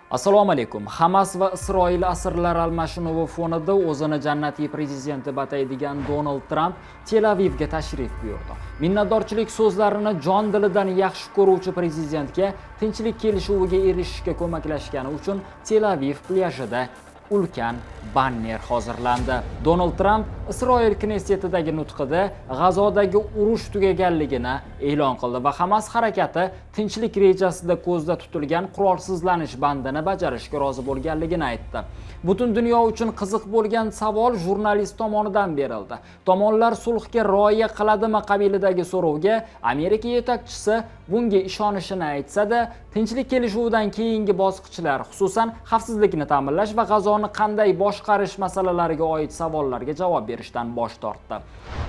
Assalomu alaykum. Hamas va Isroil asirlar almashinuvi fonida o'zini jannatiy prezident deb ataydigan Donald Tramp Tel Avivga tashrif buyurdi. Minnatdorchilik so'zlarini jon dilidan yaxshi ko'ruvchi prezidentga tinchlik kelishuviga erishishga ko'maklashgani uchun Tel Aviv plyajida ulkan banner hozirlandi. Donald Tramp Isroil Knessetidagi nutqida G'azodagi urush tugaganligini e'lon qildi va Hamas harakati tinchlik rejasida ko'zda tutilgan qurolsizlanish bandini bajarishga rozi bo'lganligini aytdi. Butun dunyo uchun qiziq bo'lgan savol jurnalist tomonidan berildi. Tomonlar sulhga rioya qiladimi qabilidagi so'rovga Amerika yetakchisi bunga ishonishini aytsa-da, tinchlik kelishuvidan keyingi bosqichlar, xususan xavfsizlikni ta'minlash va G'azoni qanday boshqarish masalalariga oid savollarga javob berishdan bosh tortdi.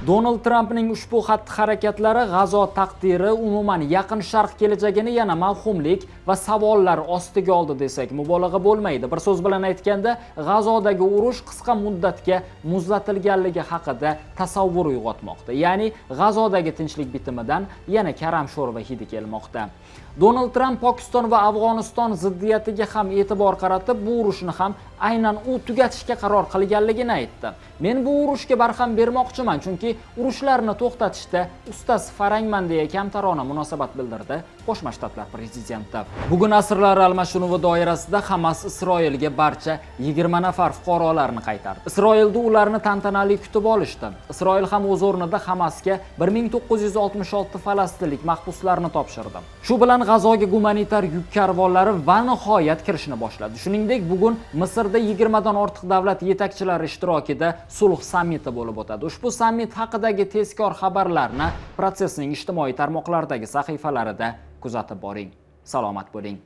Donald Trampning ushbu xatti-harakatlari G'azo taqdiri, umuman Yaqin Sharq kelajagini yana mavhumlik va savollar ostiga oldi desak, mubolag'a bo'lmaydi. Bir so'z bilan aytganda, G'azodagi urush qisqa muddatga muzlatilganligi haqida tasavvur uyg'otmoqda. Ya'ni G'azodagi tinchlik bitimidan yana karam sho'rva hidi kelmoqda. Donald Tramp Pokiston va Afg'oniston ziddiyatiga ham e'tibor qaratib, bu urushni ham aynan u tugatishga qaror qilganligini aytdi. "Men bu urushga barham bermoqchiman, chunki urushlarni to'xtatishda ustasi farangman", deya kamtarona munosabat bildirdi Qo'shma Shtatlar prezidenti. Bugun asirlar almashinuvi doirasida Hamas Isroilga barcha 20 nafar fuqarolarni qaytardi. Isroilda ularni tantanali kutib olishdi. Isroil ham o'z o'rnida Hamasga 1966 falastinlik mahbuslarni topshirdi. Shu bilan G'azoga gumanitar yuk karvonlari va nihoyat kirishni boshladi. Shuningdek, bugun Misrda 20 dan ortiq davlat yetakchilari ishtirokida sulh sammiti bo'lib o'tadi. Ushbu sammit haqidagi tezkor xabarlarni protsessning ijtimoiy tarmoqlardagi sahifalarida kuzatib boring. Salomat bo'ling.